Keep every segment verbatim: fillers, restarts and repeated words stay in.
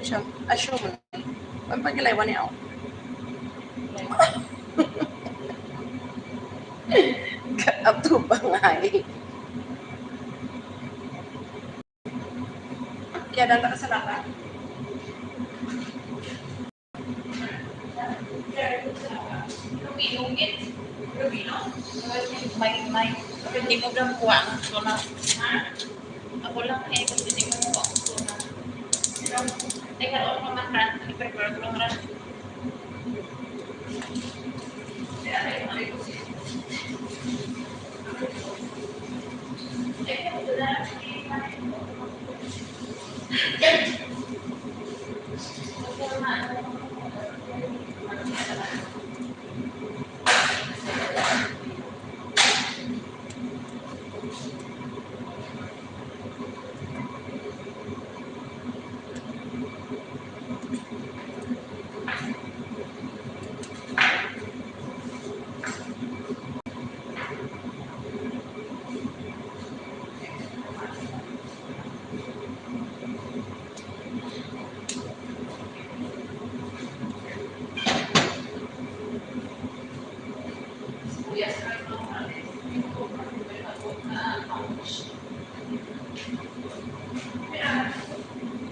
Siya, asyo mo ni. Ang pagkilay, wani ako. Kaatubang ay. Kaya danta ka sa lata. Lungit. Lungit. May, may. Hindi mo lang kuha ang tuna. Ha? Ako lang eh, kung hindi mo kuha ang tuna. Ay, karoon ko man ran. I-prepare ko lang ran.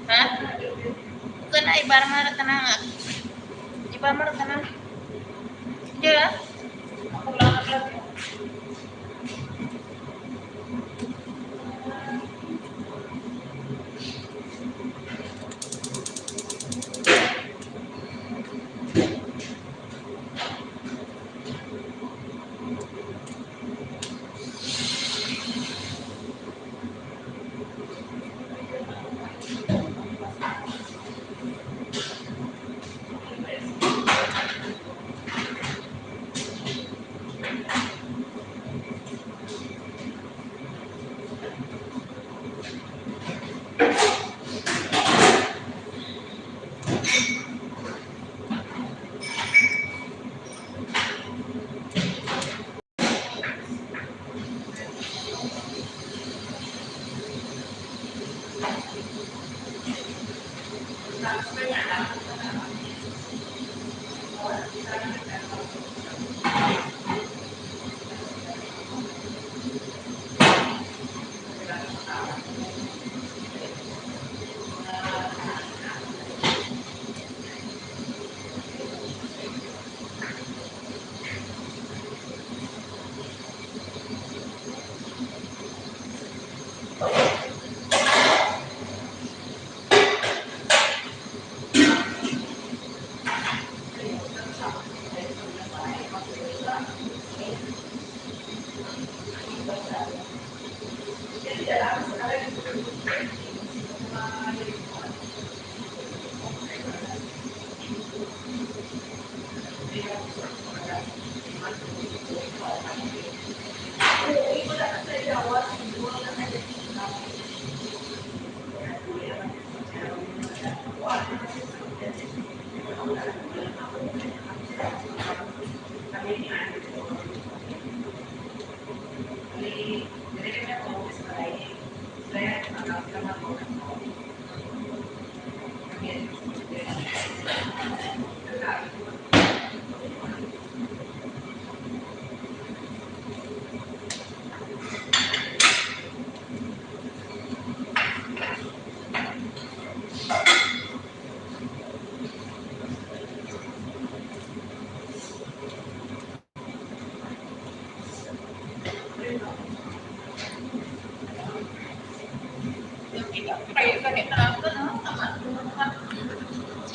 Ha? Bukan na, ibarang na tanan nga. Ibarang na tanan. Hindi ah. Ako lang ang vlog.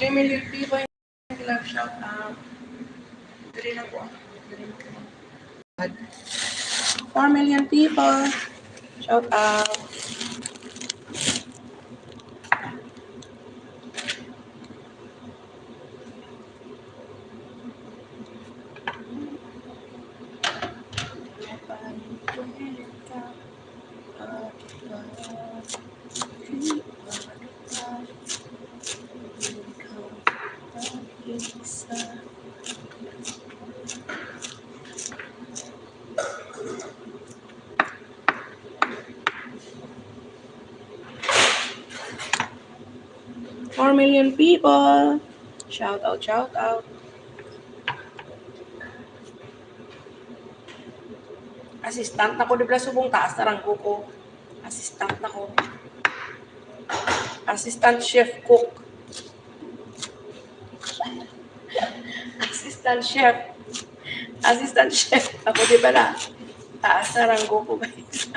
Three million people in love, shout out. Diri na po. Diri na po. Four million people. Shout out. four million people. Shout out, shout out. Assistant na ko, di ba, subong taas na ranggo ko. Assistant na ko. Assistant chef cook. Assistant chef. Assistant chef. Ako, di ba na? Taas na ranggo ko, guys.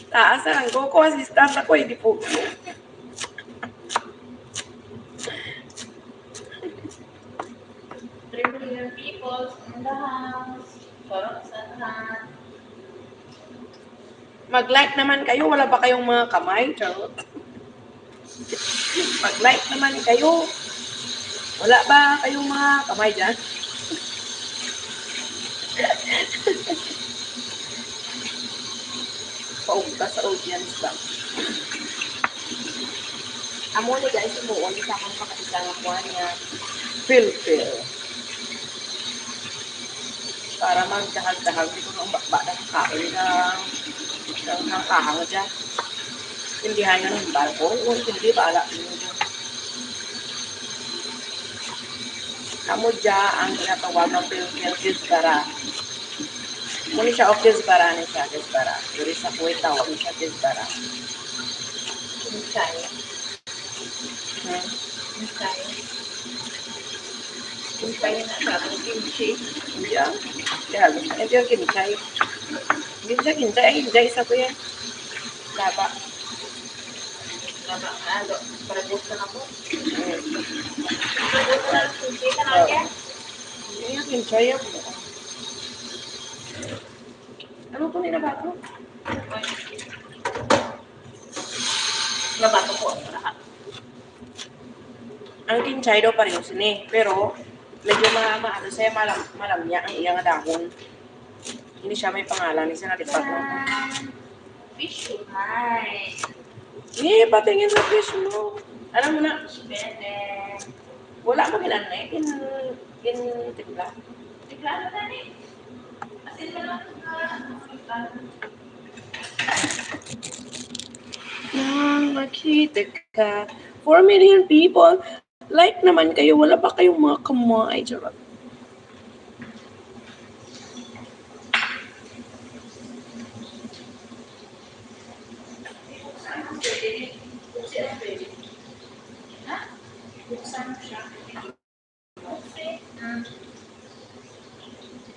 Taas na ranggo ko. Assistant ako, hindi po. Three million people in the house. Charot sa lahat. Mag-like naman kayo. Wala ba kayong mga kamay? Charot. Mag-like naman kayo. Wala ba kayong mga kamay dyan? Paugta sa audience ba? Amo ni guys, umuon sa akong pakaisa nga kuan nga pilpil. Para magdahag-dahag dito ng bakba ng kain ng, ng, ng kahang dyan. Hindi hanya ng barko. O, hindi ba ala? Amo dya ang ginatawag ng pilpil, kizbara. Muna siya o kizbara ni siya, kizbara. Diri sa Kuwait, tawag ni siya kizbara. Kinchay. Hmm? Kinchay. Kinchay na sa akin, kimchi. Yeah. Yeah, gusto niya yung kinchay. Hindi siya kinchay. Ay, kinchay sa kuya. Laba. Laba, alo. Para gusto na ko. Hmm. Para gusto na, kimchi ka na, kaya? Hindi yung kinchay ako. Ano po nila ba ito? Nabato ko ang lahat. Ang kinchay daw pareho sini, pero medyo ma-, ma-, ano siya, malam-, malamya ang iya nga dahon. Hindi siya may pangalan, isa na department. Fish, hi. Eh, patingin sa fish mo. Alam mo na. Fish, bebe. Wala mo ginanay, gin-, gin-, timpla. Timpla na tani. Asin na lang. Nang makita ka. Four million people. Like naman kayo. Wala ba kayong mga kamay? Charot.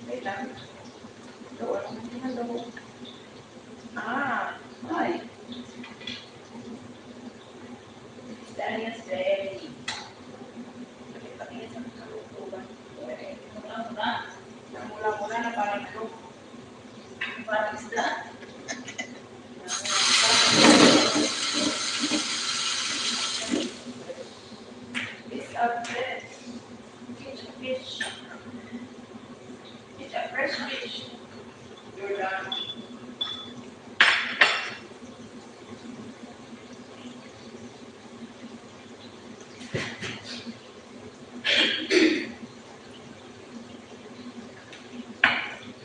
Wait lang. Hello, hello. Ah, hi. It's Daniel's ready. Pakita sa mga luto ba? Mula-mula. Mula-mula na parang ito. Parang isda. It's a fish. It's a fish. It's a fresh fish. You're done.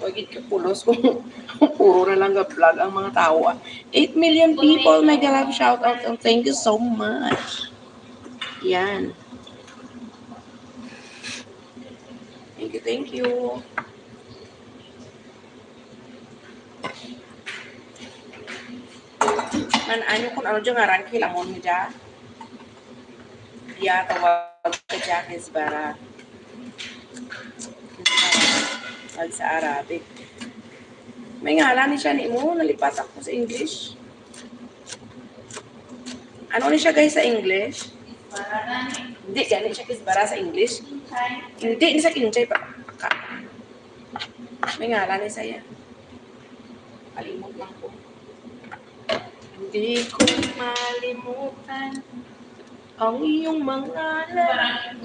Wa gid ka pulos kung puro na lang ga-vlog ang mga tao, ah. Eight million people, mega love shout out, and thank you so much. Yan. Thank you, thank you. Man, ano kung ano dyan ngaran, kilamon mo dyan? Ya, tawag ka dyan, Kizbara. Pag sa Arabic. May ngalan ni siya ni mo, nalipat ako sa English. Ano ni siya, guys, sa English? Hindi, gani siya, Kizbara sa English. Hindi, ni sa kinchay pa. Ka-, may ngalan ni saya. Kalimot lang ko. Hindi ko malimutan ang iyong mga ngalan,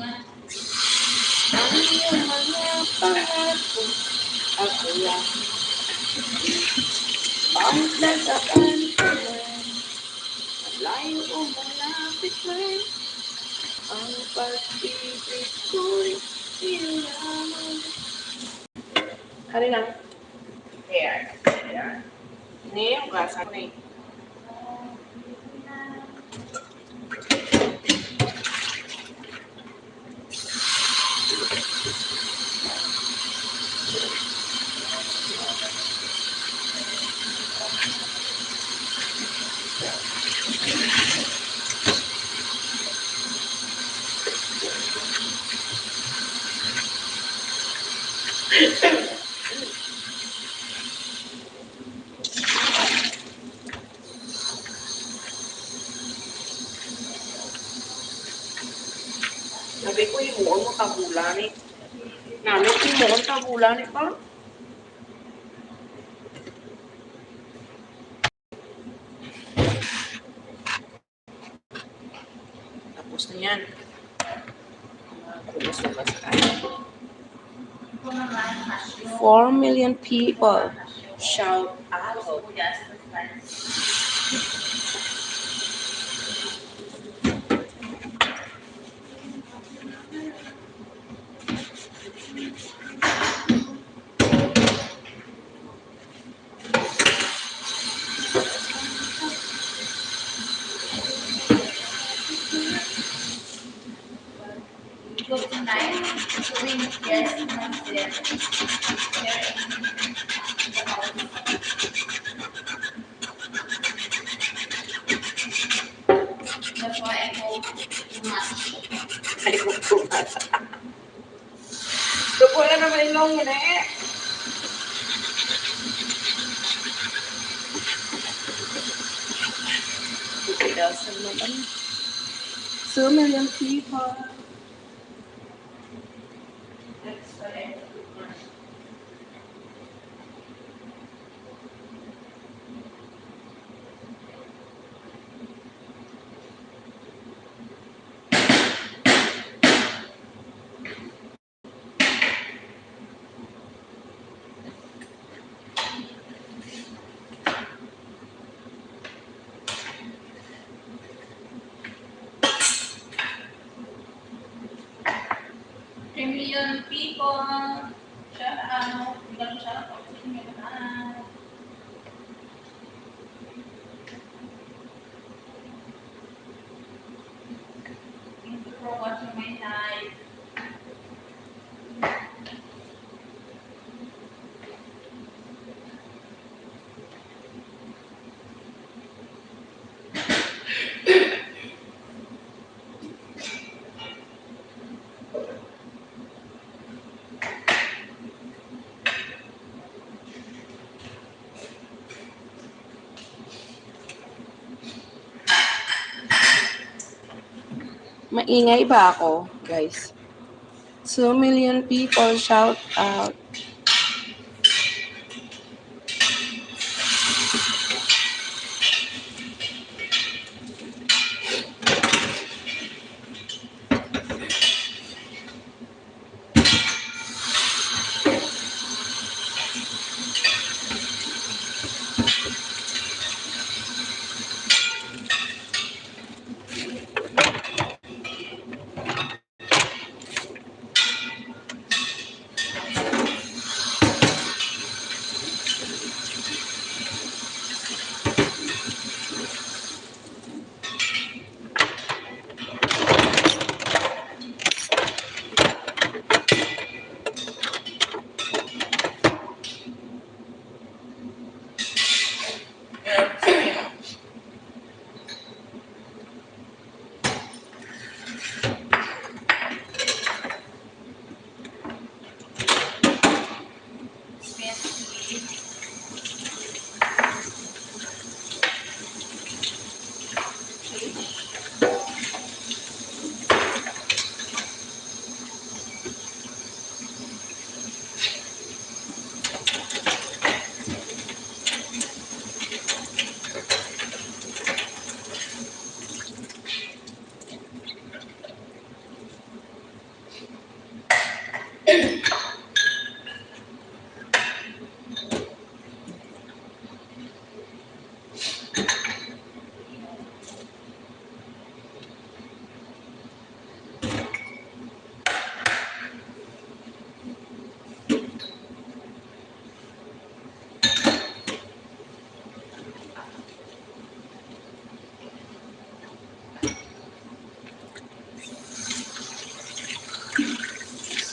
ang iyong mga pangako. Ako lang ang nag-aantayan. Malayo o malapit man, ang pag-ibig ko'y iyong lamang. Ano lang? Ayan. Ayan. Ini, hugasan ko na eh. Sabi ko, himuon mo tabulan eh. Nami, himuon tabulan eh pa. Tapos na yan. Kulos na ba sa kanya? Four million people. Shout out. That's why I hope too much. I hope too much. Dugo na naman yung long yun eh. Two million people. Three million people. Shout out. Big up shout out sa inyo lahat. Thank you for watching my live. Maingay ba ako, guys? Two million people, shout out.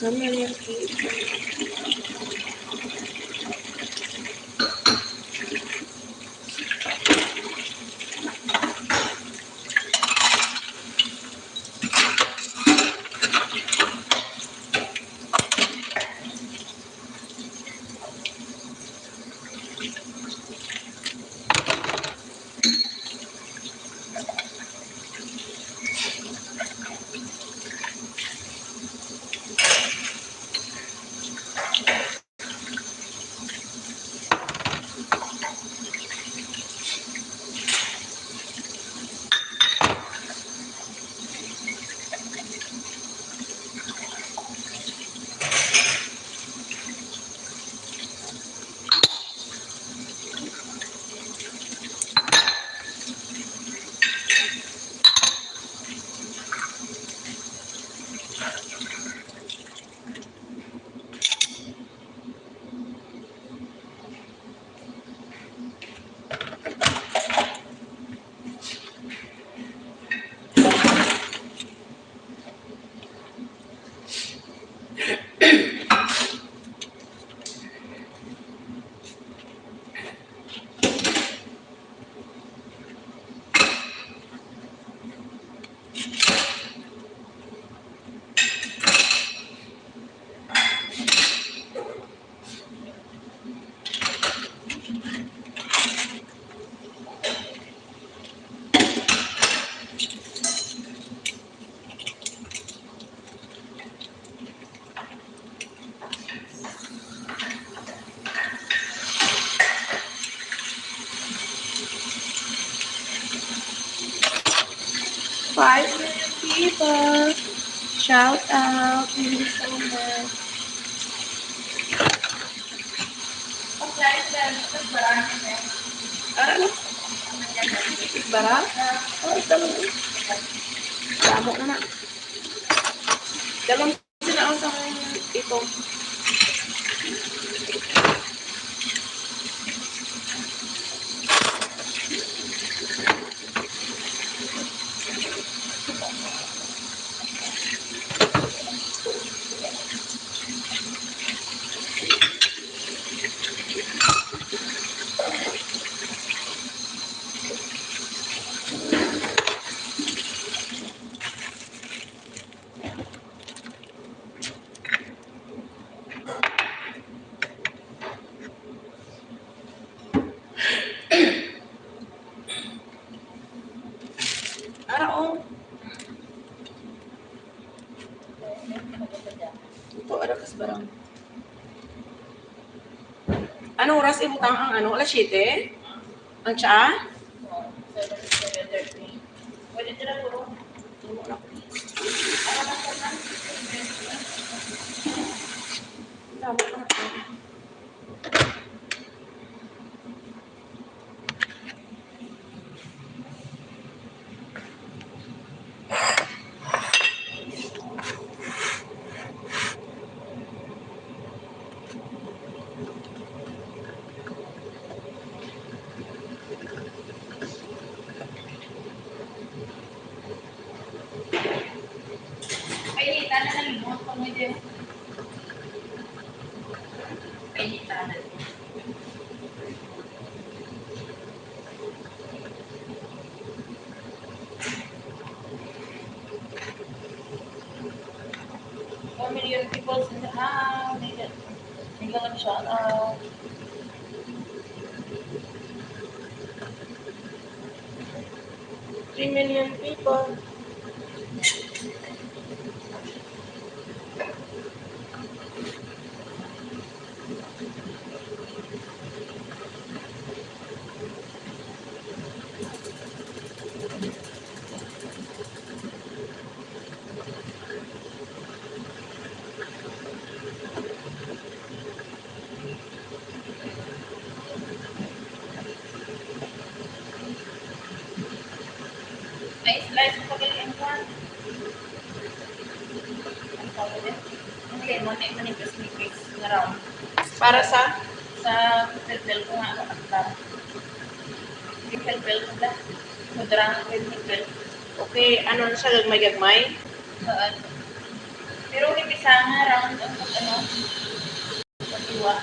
Sa mga people. Five million people. Shout out. Thank you so much. Ah, ano? Bara? Oh, ito lang. Damo na na. Dalawang sila ang sa ito. Ara, oh. Ito, ara, kas barang. Ano oras ibutang ang ano? Alas siyete? Ang tsa? Seven, seven thirty. Pwede sila puro. Tama ka na. Ay, tana na limot ko mo dyan. Ay, tana. One million people in the house. May ga-, may galang shout out. Three million people. Ay, slice ko gali ang kwan. Ang tawag din? Ang lemon, ay manipis-nipis nga round. Para sa? Sa pepel ko nga, ano, akta. Pepel ko na. Mudrang pepel. Okay, ano na siya, gagmay-gagmay? Oo. Pero nipis nga round ang pag-, ano, paghiwa.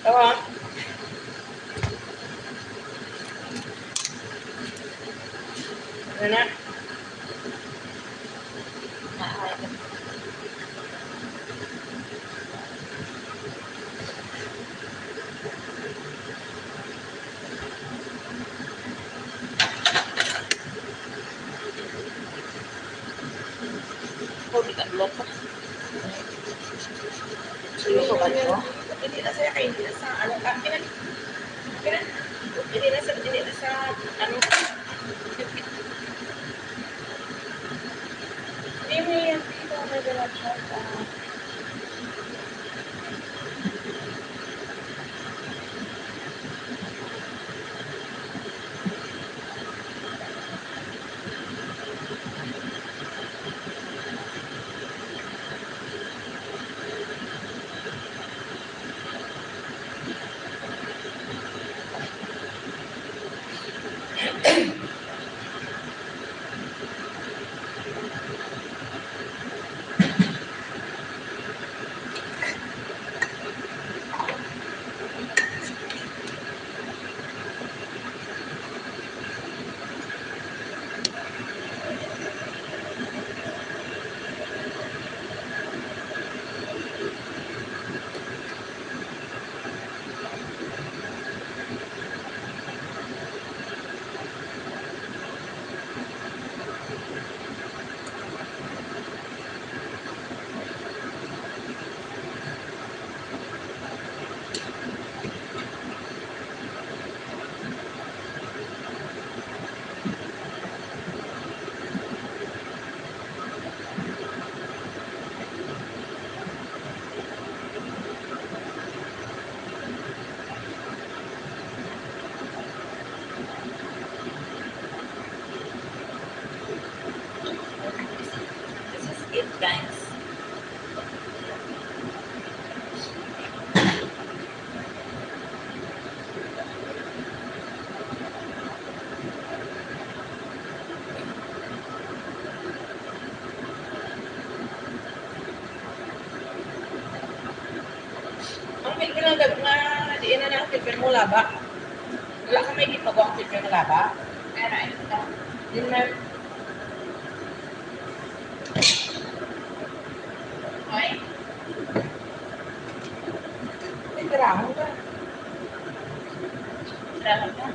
Tawa. Ano na? Oh, di ka block. Seryoso ka, no? Hindi na siya kay, hindi na sa, ano, ah, hindi na, hindi na, hindi na sa, hindi na sa, ano, hindi mo yan, hindi mo may dala siya, ah. Silver mo laba. Wala ka may gipagawa ang silver nga laba? Meron. Yun na. Hoy. Ay, karahon ka. Karahon ka.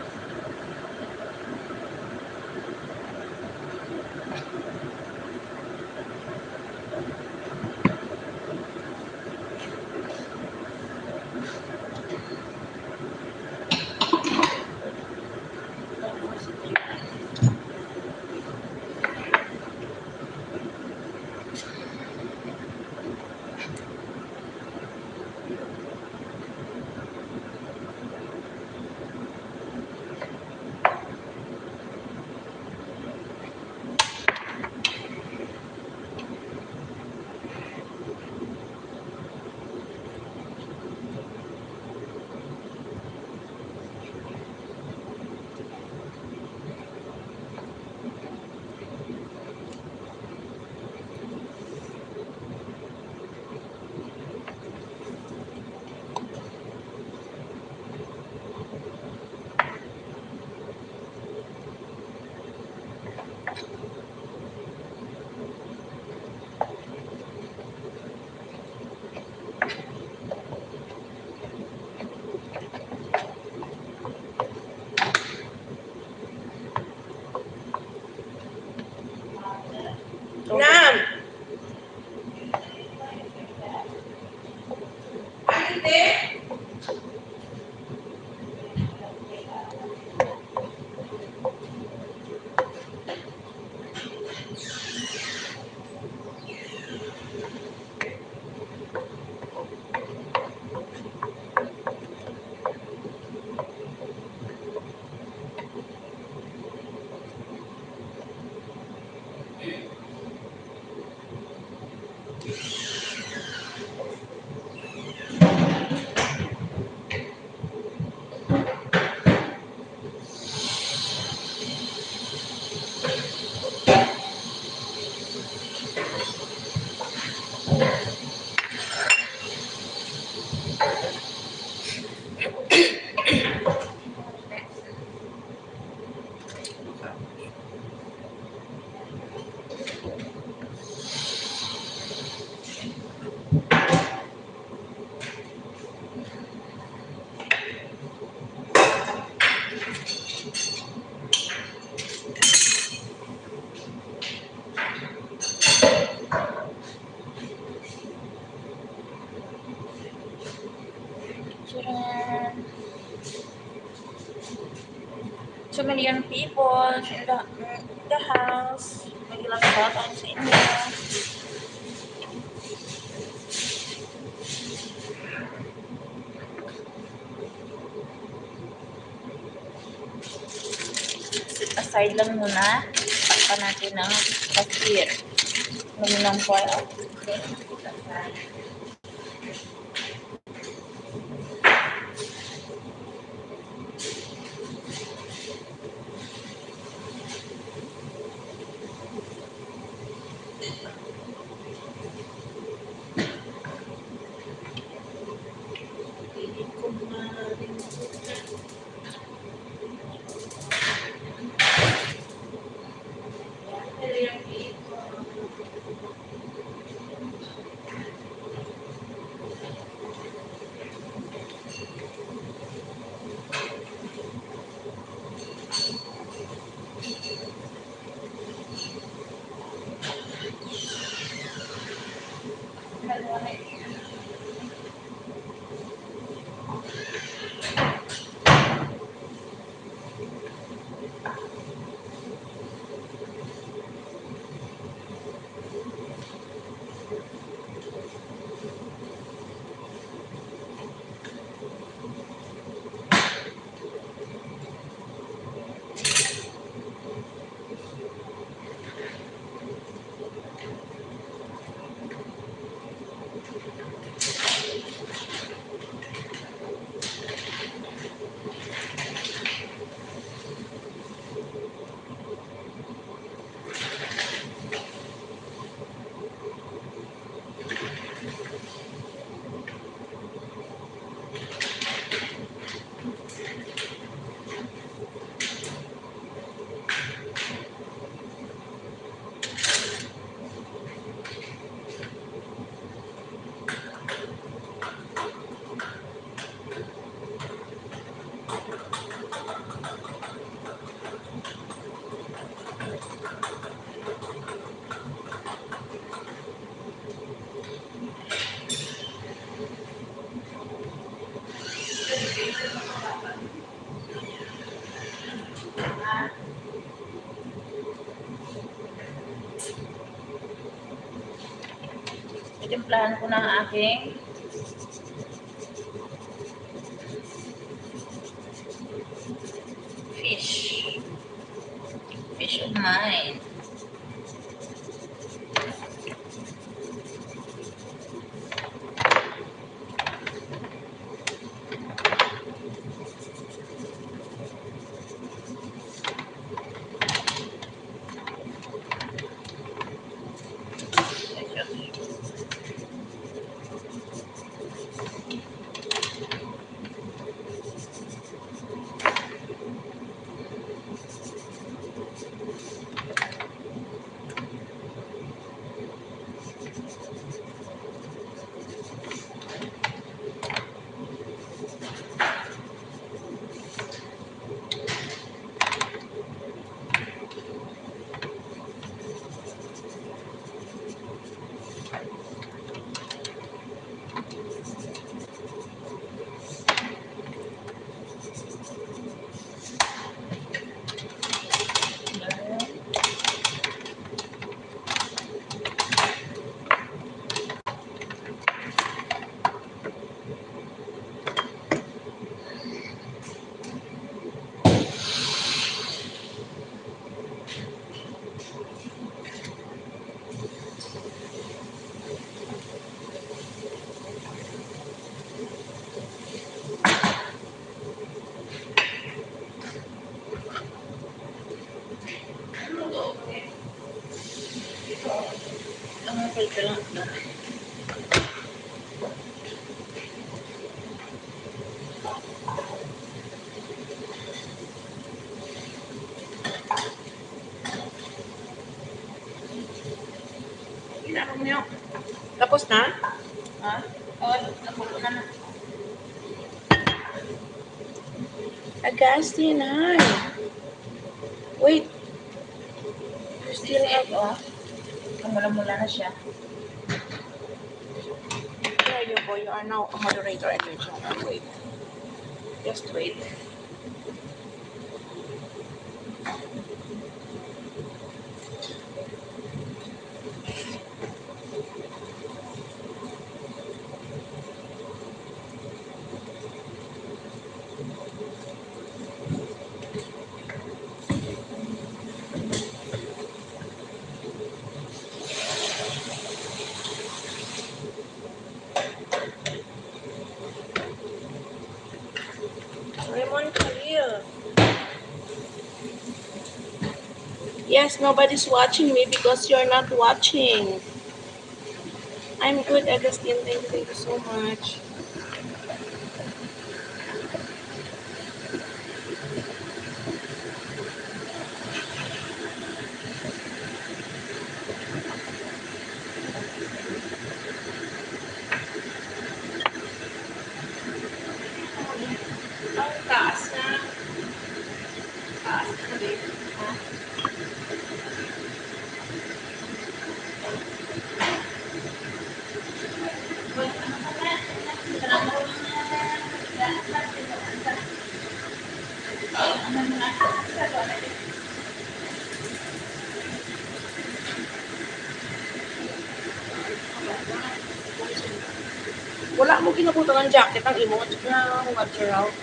Nam. Ante. Charan. Two million people in the, in the house. May ilang shout out sa inyo. Set aside lang muna. Takpan natin ng cashier. Muna ng foil. Timplahan ko na ang aking fish. Fish of mine. Ang apel ka lang. Ginagawa niyo. Tapos na? Ha? Oh, napuno na na. Augustine, hi. Wait. You still have, oh. Kamula-mula na siya. There you go. You are now a moderator and your channel. Wait. Just wait. Raymond Khalil. Yes, nobody's watching me because you're not watching. I'm good, Augustine. Thank you, thank you so much. Ang taas na. Taas na, babe. Ha? Wala mo ginabutangan jacket ang imo nga nga water out.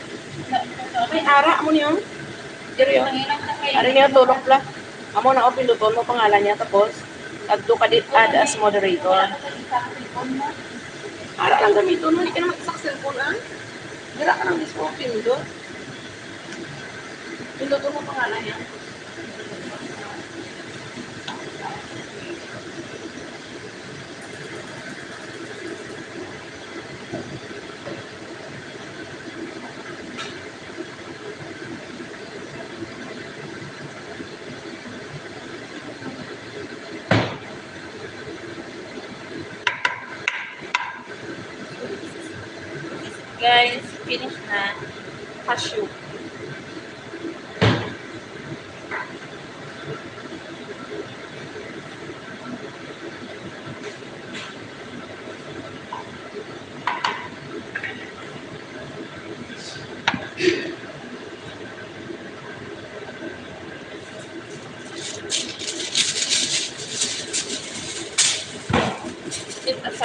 May ara mo niyo. Diri, oh. Ari niya, tulok la. Amo na, oh, pinduton mo pangalan niya, tapos adto ka di, add as moderator. Ara lang gamiton mo, di ka na magsak cellphone, ah. Dira ka lang mismo pindot. Pinduton mo pangalan niya. Guys, finish na. Cashew. Sit aside.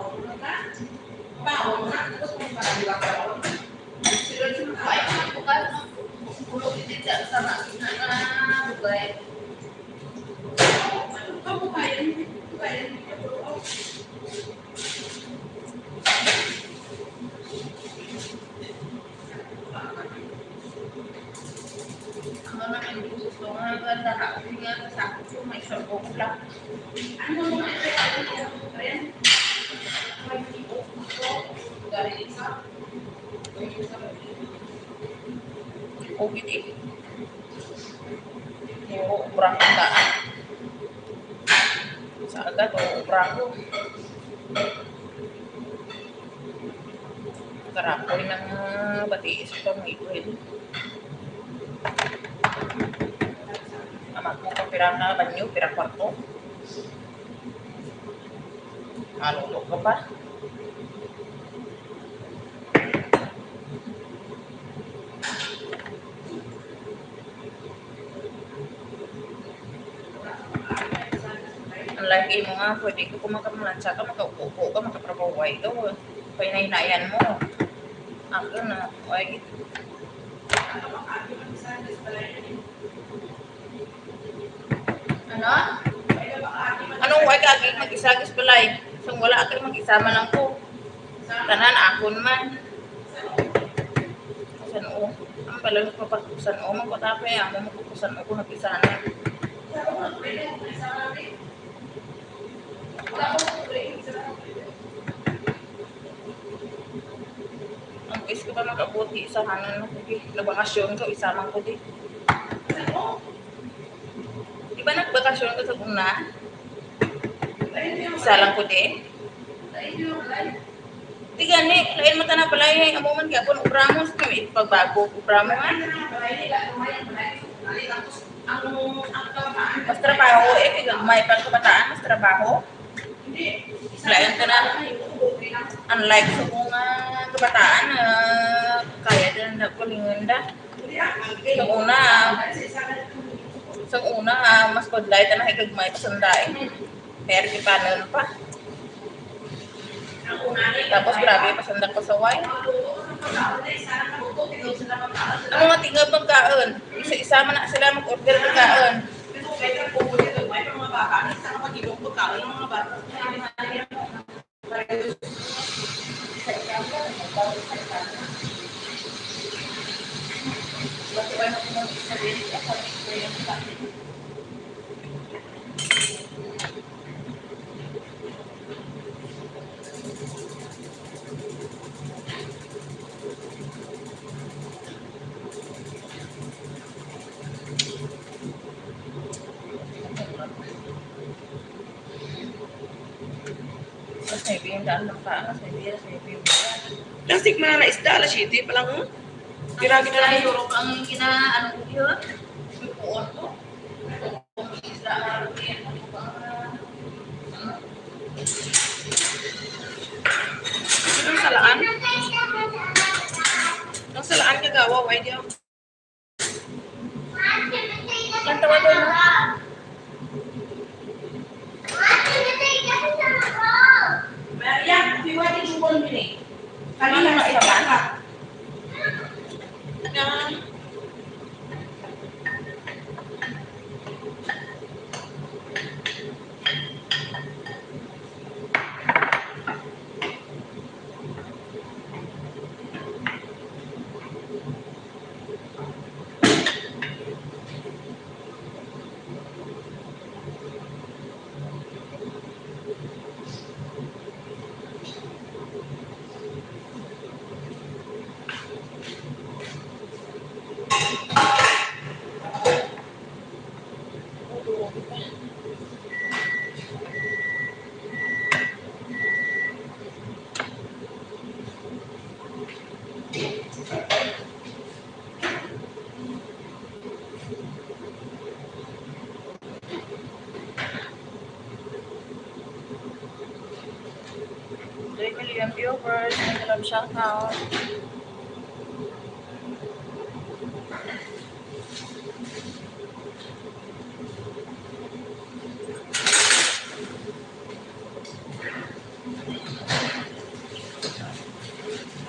Bawo na ka. Bawo na. Tapos kung parang di ba bawo na? Sila sa mga ay, mga bukas. Kulo, hindi siya sa mga, ah, bugay. Ano ka, bukayan? Bukayan. Ano na ang gusto nga ganda ka? Kaya sa sakit ko, may sabog lang. Ano mo nga ito? Ano mo rin? May tipo ko. Galing sa Okay, di. Puro obra ko ta. Sa agad, o, obra ko. Karapoy na nga, bati sa pamilya. Amat mo kung pirang na banyo, pirang kwarto. Ano to ka pa? Ang lagi mo nga, pwede ko kung makamalansya ka, makaupo-upo ka, makatrabahuay ka, o. Pahinay-hinayan mo. Ako na, ay. Ano? Anong way ka agi mag-isa, gas balay? Sang wala ka mag-isa man lang ko. Tanan akon man. San-o? Ang pala nagpapakusan-o, magpatapay, amo magpakusan-o ko nag-isa na. Ang is ko ba makabuti sa hanan ko di. Nagbakasyon ko, isa man ko di. Di ba nagbakasyon ka sa una? Isa lang ko di. Di gani, lain man tanan balay, amo man gyapon, obra mo, sa may pagbago, obra mo, ha? Mas trabaho, eh, kay gagmay pa ang kabataan, mas trabaho. Lain ka na, unlike sa mga kabataan, ah, Kaya din na kulingon da. Sa una, sa una, ah, mas budlay ka na kay gagmay pa sanday. Kaya rin panon pa. Tapos grabe pa sanda pasaway. Ang mga tingog pagkaon, isa-isa man na sila mag-order pagkaon. Mas may biyang daan lang pa, mas may biya, mas may biyang daan. Plastic man na isda, alas siyete pa lang, oh. Piragi na lang. Ay, Europe ang gina-, ano ko yun? May puon ko. Ang isda, ano ko yun? Ano ba? Ano? Ito ang salaan. Ang salaan, kagawa, why di ako? Ang tawa doon, ha? Maria, if you want to do one minute, kami na sa bata. Three million viewers, may love shout out.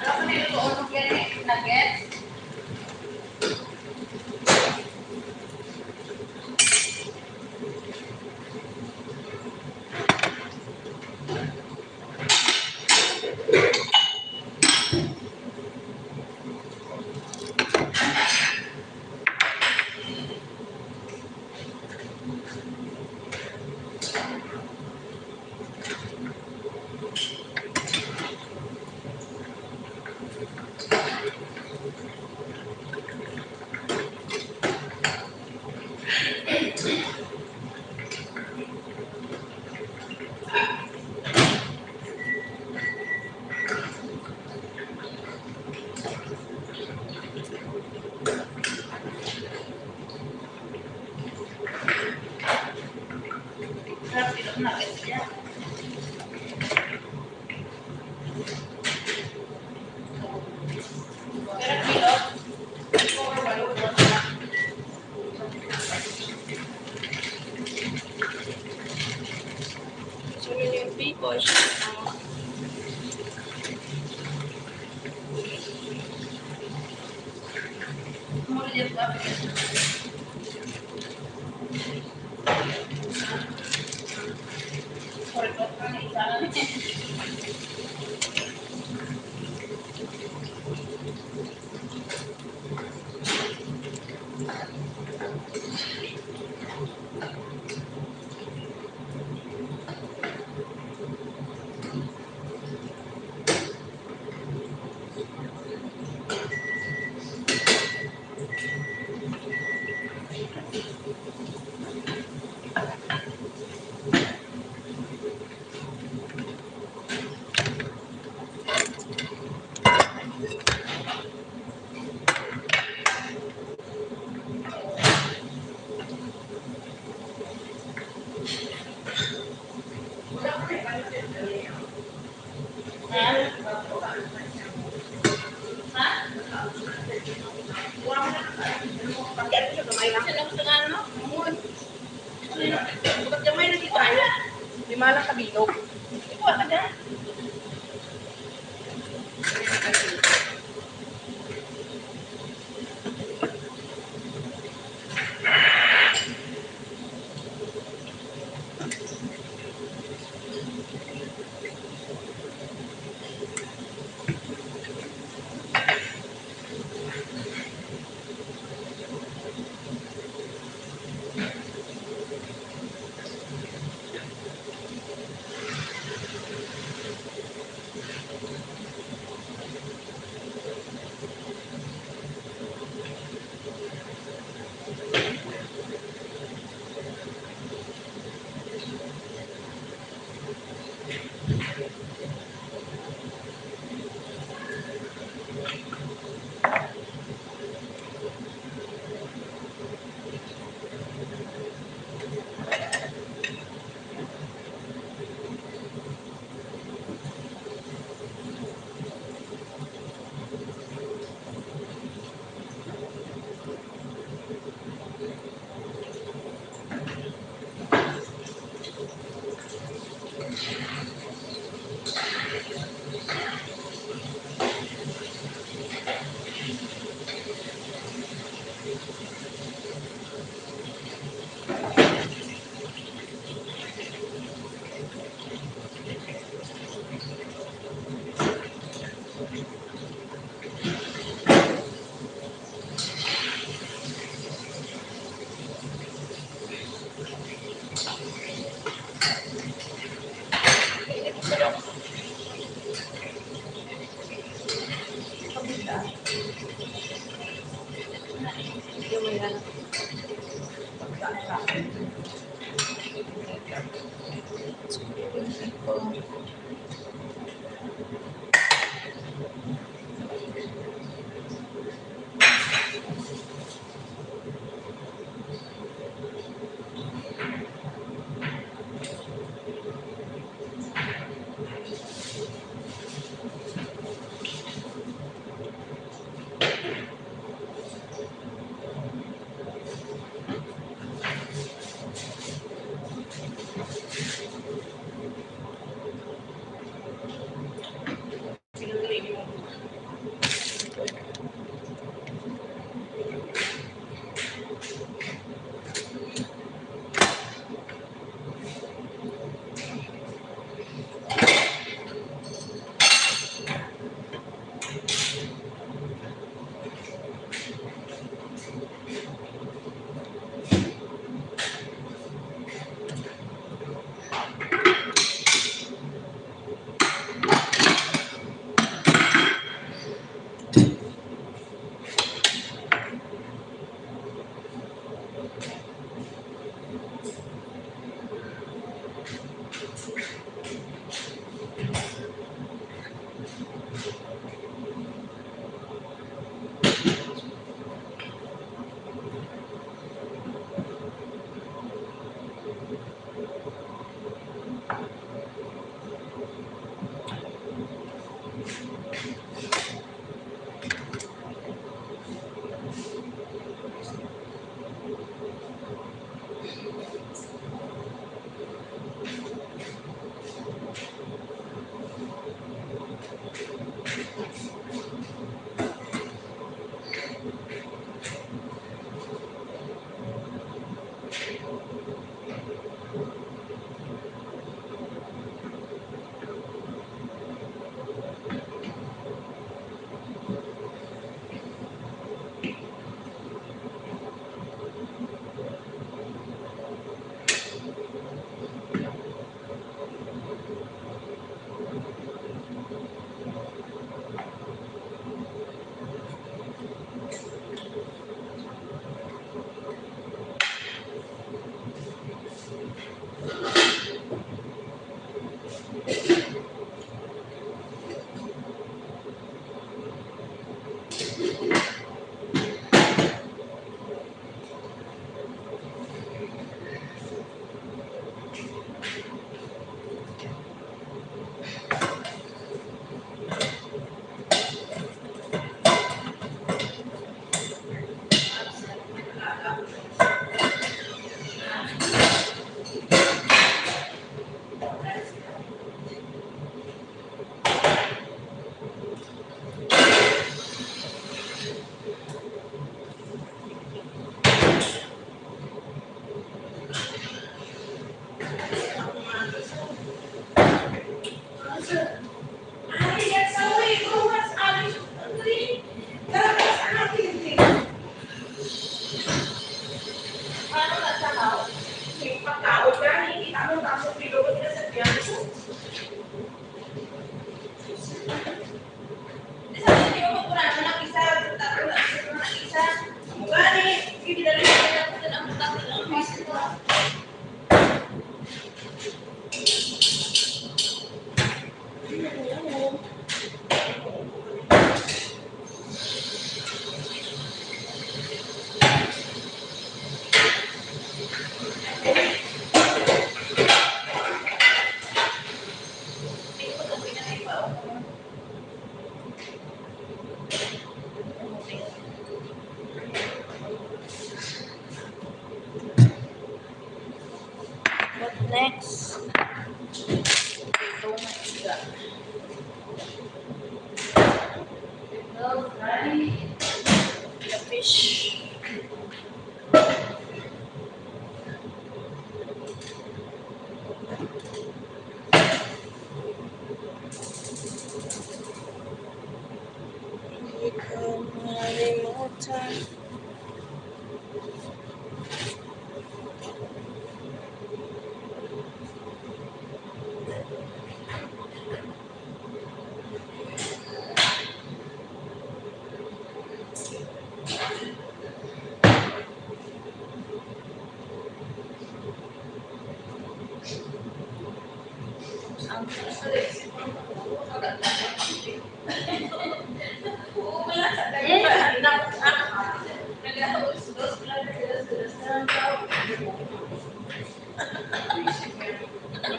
Ano pa nilutoon mo, Kenneth? Nugget? So many people, shout out. Lima lang ka bilog. Ikuha ka dyan. What next? Ito nga isda. Ito, fry. The fish. Hindi ko malimutan.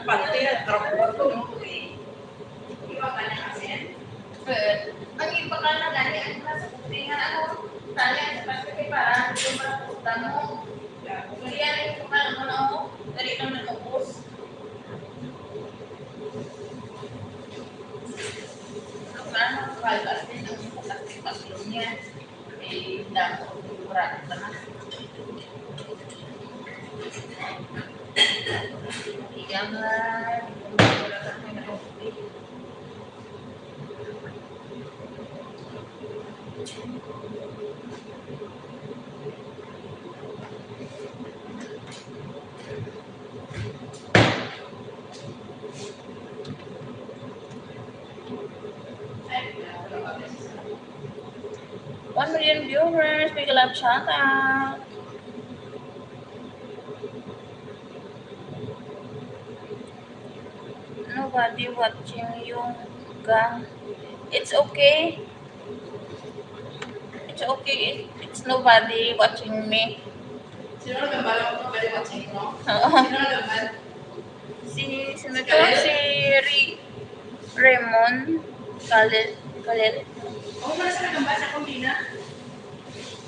Pati, karapor ko, no? Di ba ka na kasi? Ang iba ka na gani, ang nasa kutingan, ano, tali ang sapat ka kay para hindi mo makutan mo. Hindi yan yung kutan mo na, oh. Dali lang na ubos. Ang ano, kalbas din ang plastic pag niya. Eh, dako, murag na. Iya nga, One million viewers, big love shout out. Nobody watching you, gang. It's okay. It's okay. It's nobody watching me. Sino nagambal ako? Nobody watching, no? Oo. Sino nagambal? Si, sino to? Kalel? Si Ri-, Raymond Kalel. Kalel? Oh, wala siya nagambal sa akong Dina.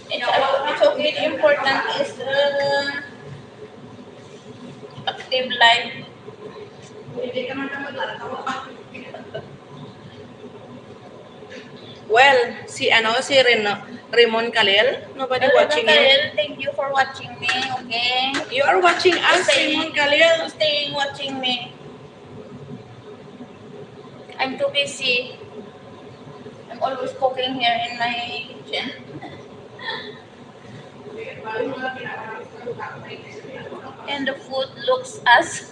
It's, it's okay. The important is, uh, active life. Hindi ka man ka maglatawa. Well, si ano, si Reno, Raymond Kalil, nobody Raymond watching you. Kalil, thank you for watching me, okay? You are watching us, Stay, Raymond Kalil. Staying watching me. I'm too busy. I'm always cooking here in my kitchen. And the food looks as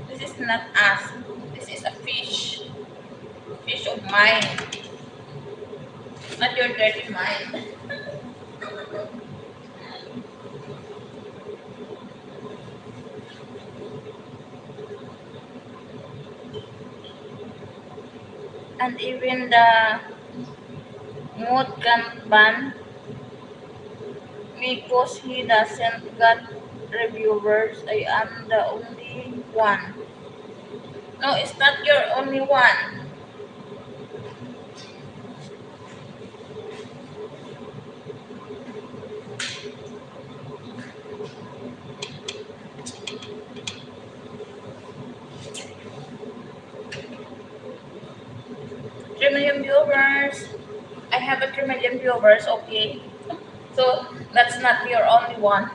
This is not us. This is a fish. Fish of mine. Not your dirty mind. And even the mood can't ban me 'cause he doesn't got reviewers. I am the only one. No, it's not your only one. Three million viewers. I have a three million viewers, okay. So, that's not your only one.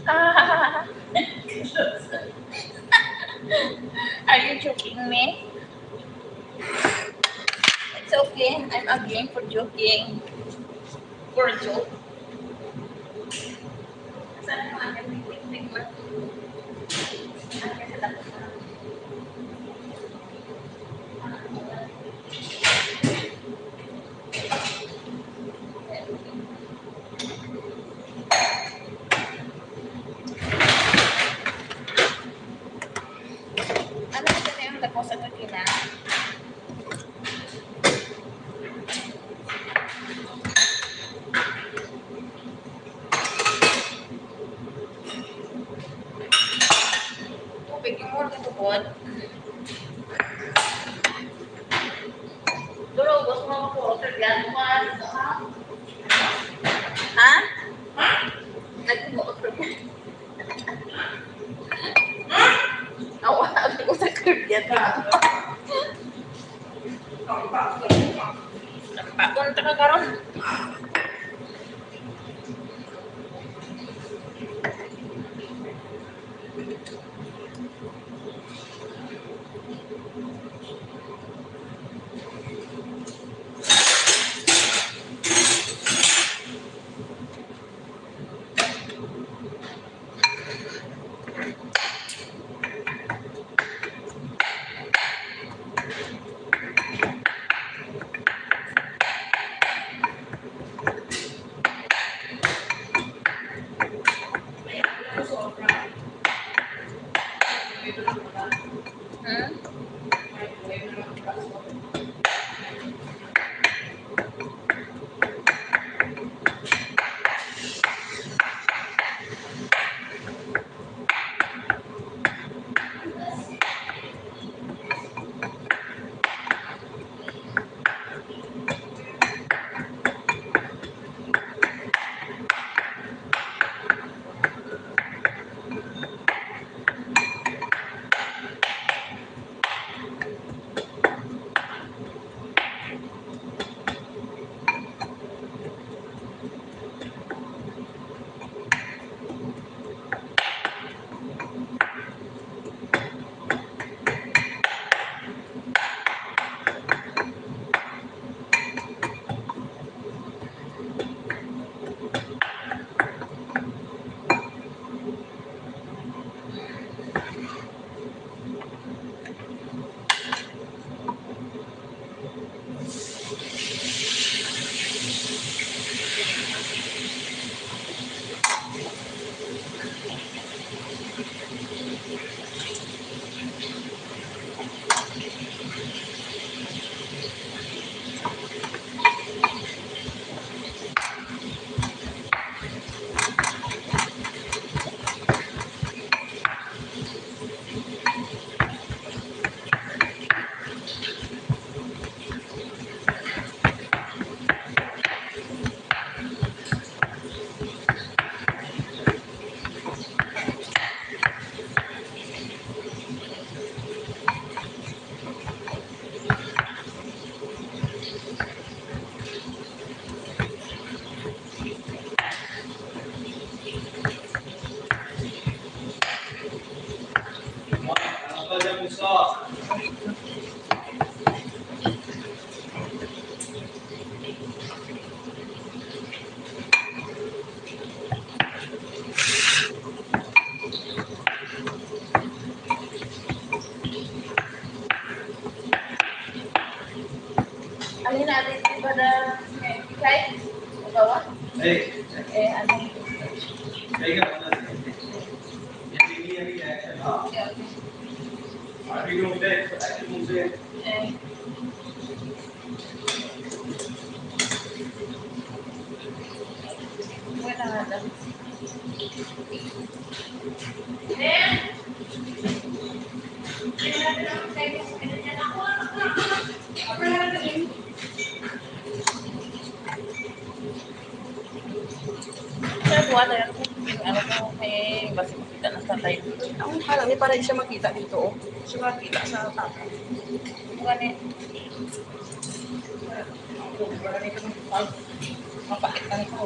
Ah. Are you joking me? It's okay. I'm a game for joking. For a joke. Saan mo ang tingting mo? Ano na kami ang tapos at na? Tubig, yung mga katubod. Pero gusto mo mag-water yan, kumain ka, ha? Ha? Ha? Nag-water. Awa, sabi ko sa Caribbean. Papunta ka karon. Hmm? Ano na, di ba na, eh, kahit, magawa? Eh, ano? Sa buwan na yan, yung ano ko, may basi makita na sa Ay, ang hala ni para siya makita dito, oh. Siya makita sa taas. Gani. Gani, mapakit lang ito.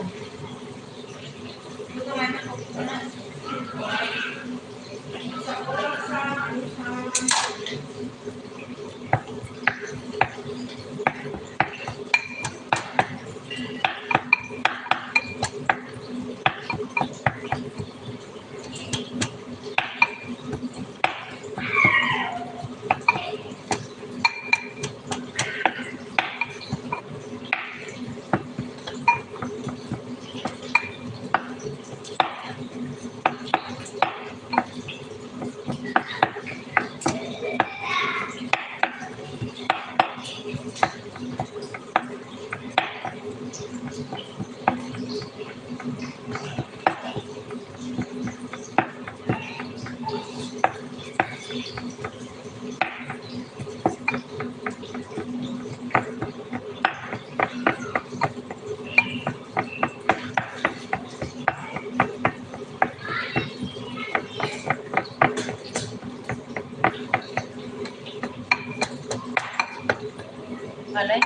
Malay.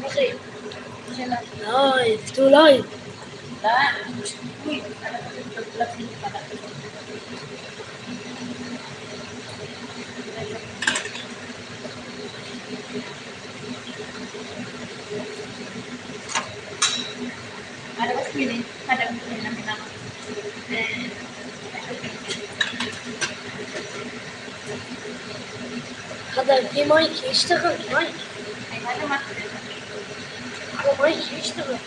Okay. Okay lang. Live. Too live. Uy, ano to? Ano ba sila? Kada ko na pinang-, eh, Hada, di Mike, اشتغل Mike. Ay, ano mas? Hada Mike, اشتغل.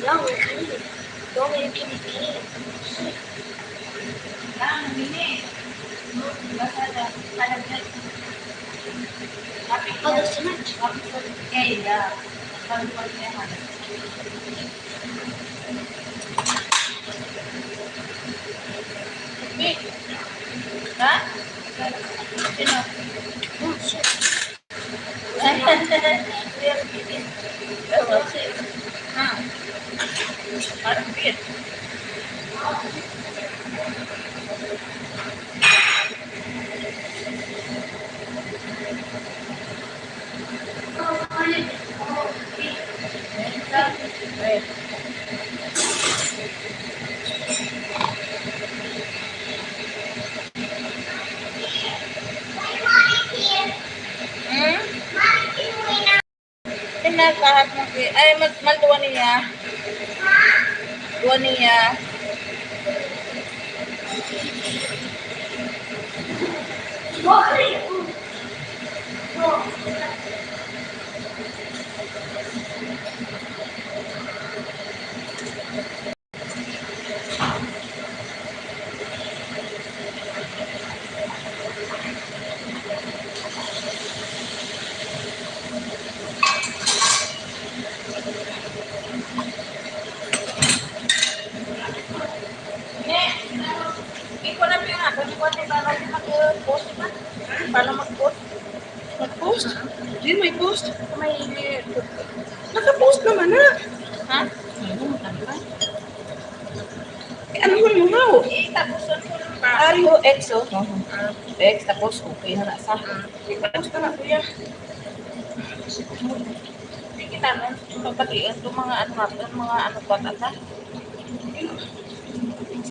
لا، ما يخليك. Don't make me feel. Lang, hindi. Basta da, kada minute. Happy, hada, sunod. Happy birthday, yeah. Happy birthday, hada. Ha? Sino? Ha? Parang weird. Hmm? Ina, kahat mo, ay, mas, mal duwa niya. Duwa niya. Ikaw na, Pia, kung ikaw na, paano mag-post ba? Paano mag-post? Mag-post? Di may post. May... Naka-post naman na. Ha? Eh, ano mo mo? Eh, tapos ano mo ba? Ari ho, X, oh. Ah. X, tapos okay na na sa. Ah. Tapos na na, kuya. Hindi kita nun. Ito pati, ito mga ano natin, mga ano pa, tata.